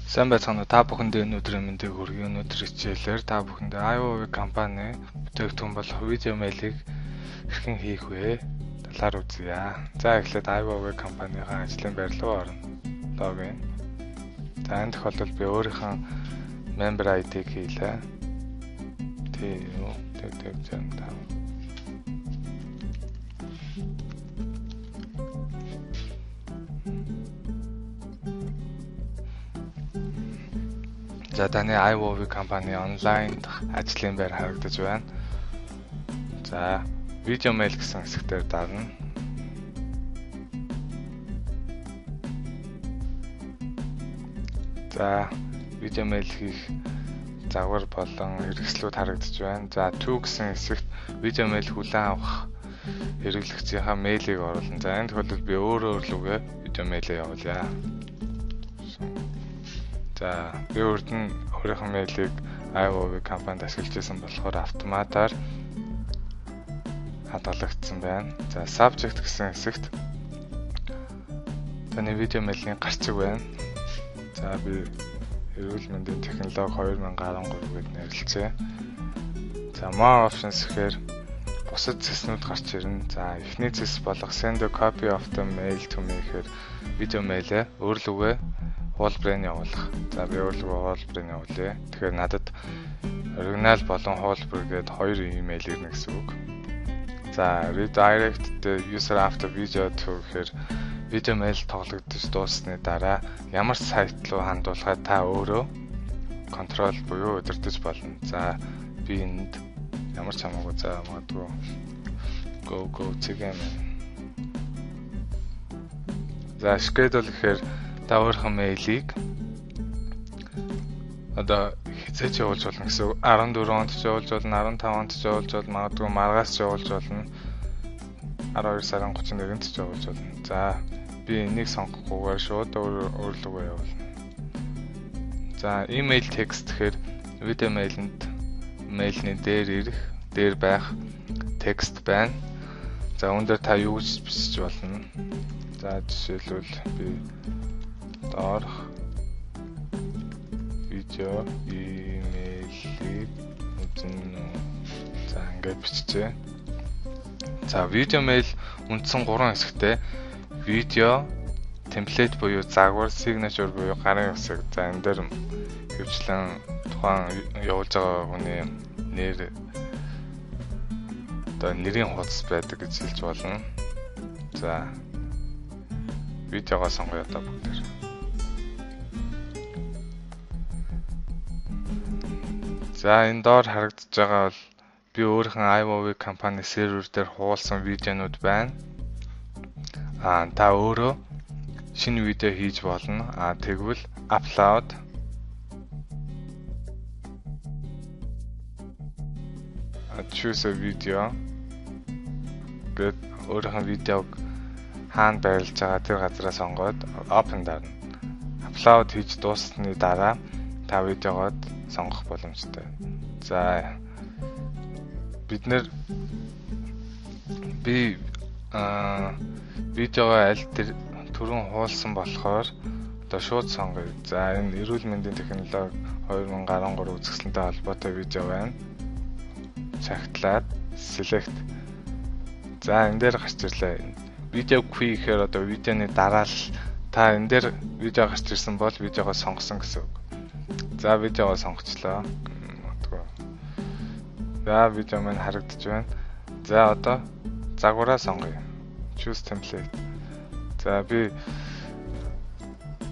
Сайн байцгаана уу? Та бүхэндээ энэ өдрийн мэндийг хүргэе. Өнөөдөр хичээлээр та бүхэндээ iWork компани бүтээгдэхүүн болох видео мэйлийг хэрхэн хийх вэ? Талаар үзье. За эхлээд iWork компанийн ажлын байр руу орно. Логин. За энэ тохиолдолд би өөрийнхөө member ID-г хийлээ. T U T T 65. За таны iWork компани онлайн ажлын байр харагдаж байна. За видео мэйл гэсэн хэсгээр дарна. За видео мэйл хийх загвар болон хэрэгслүүд харагдаж байна. За to гэсэн хэсэгт видео мэйл хүлээн авах хэрэглэгчийнхаа мэйлийг оруулна. За энэ тохиолдолд би өөрөө лүгээ видео мэйлээ явуулъя. За би урд нь өөрийнхөө мэйлийг iWork компанид ашиглаж байсан болохоор автоматар хадгалагдсан байна. За subject гэсэн хэсэгт таны видео мэйлийн гарцыг байна. За би эрүүл мэндийн технологи 2013 гэд нэрлэлцээ. За more options гэхээр бусад цэснүүд гарч ирнэ. За эхний цэс болох send a copy of the mail to me гэхээр видео мэйлээ өөр лүгээ хуулбарыг явуулах. За би өөрлөгөө хуулбарыг явуулъя. Тэгэхээр надад оригинал болон хуулбар гээд хоёр имэйл ирнэ гэсэн үг. За redirect the user after video to гэхээр видео мэйл тоглогдож дууссаны дараа ямар сайт руу хандуулахаа та өөрөө контрол буюу удирдах болно. За би энд ямар ч хамаагүй за магадгүй go go цэгэм. За schedule гэхээр та өөрийнхөө мэйлийг одоо хэзээ ч явуулж болно гэсэн үг. 14 онд ч явуулж болно, 15 онд ч явуулж болно, магадгүй маргааш ч явуулж болно. 12 сарын 31-нд ч явуулж болно. За би энийг сонгохгүйгээр шууд өөр лүгөө явуулна. За email text гэхээр видео мэйлэнд мэйлний дээр ирэх, дээр байх текст байна. За үүн дээр та юу гэж бичиж болно. За жишээлбэл би доорх видео имэйлийг үзнэ. За ингээд биччихье. За видео мэйл үндсэн 3 хэсэгтэй. Видео, темплейт буюу загвар, signature буюу гарын үсэг. За энэ дээр хөвчлэн тухайн явуулж байгаа хүний нэр одоо нэрийн хуудас байдаг гэж хэлж болно. За видеогоо сонгоё одоо бүгдээр. За энэ доор харагдаж байгаа бол би өөрийнхөө iWork компани сервер дээр хуулсан видеонууд байна. Та өөрөө шинэ видео хийж болно. Тэгвэл upload choose a video гэд өөрийнхөө видеог хаана байрлаж байгаа тэр газараа сонгоод open дарна. Upload хийж дууссаны дараа та видеогоо сонгох боломжтой. За бид нэр би видеогоо аль тэр түрүүн хуулсан болохоор одоо шууд сонгоё. За энэ эрүүл мэндийн технологи 2013 үзэсгэлэнтэй холбоотой видео байна. Чагтлаад select. За энэ дээр гарч ирлээ. Видео queue гэхээр одоо видеоны дараа л та энэ дээр видео гарч ирсэн бол видеогоо сонгосон гэсэн үг. За видеогоо сонгочлоо. За видео маань харагдаж байна. За одоо загвараа сонгоё. Choose template. За би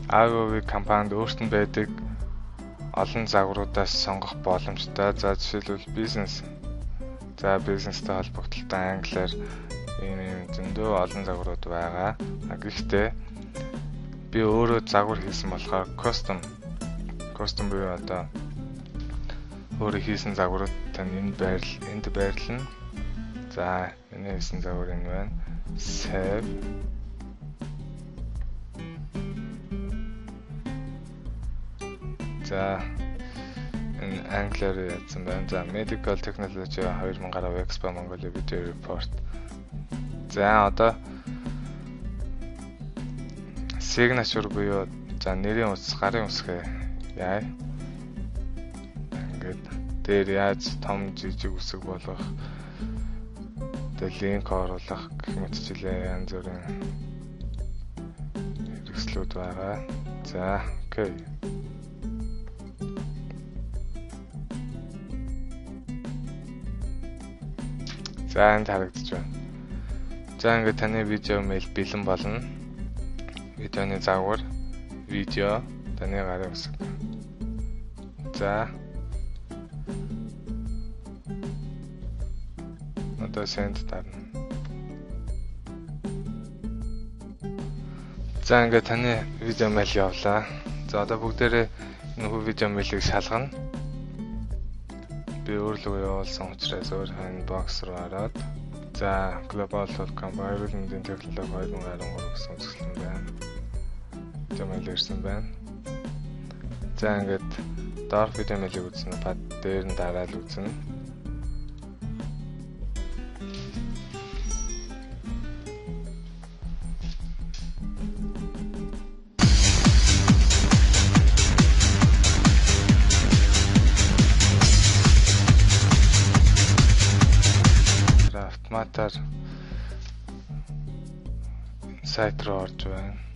iWork компанид өөрт нь байдаг олон загваруудаас сонгох боломжтой. За жишээлбэл бизнес. За бизнестэй холбогдлолтой англиар ийм зөндөө олон загварууд байгаа. Гэхдээ би өөрөө загвар хийсэн болохоор custom буюу одоо өөрөө хийсэн загварууд тань энд байрлана. За энэ хийсэн загвар энэ байна. Save. За энэ англиар ядсан байна. За Medical Technology 2010 Expo Mongolia Video Report. За одоо signature буюу За нэрийн утас, гарын үсгээ яа. Ингээд дээр яаж том жижиг үсэг болгох, тэгээ линк оруулах гэх мэтчилээ янз бүрийн хэрэгслүүд байгаа. За, окей. За энд харагдаж байна. За ингээд таны видео мэйл бэлэн болно. Видеоны загвар, видео, таны гарын үсэг. За. Одоо send дарна. За ингээд таны видео мэйл явлаа. За одоо бүгдээрээ нөгөө видео мэйлийг шалгана. Би өөрлөгөө явуулсан учраас өөрийнхөө inbox руу ороод за Global Tool эрүүл мэндийн технологи 2013 гэсэн үзэсгэлэн байна. Видео мэйл ирсэн байна. За ингээд доорх видео мэйлийг үзнэ, пад дээр нь дараал үзнэ. Автоматар сайт руу орж байна.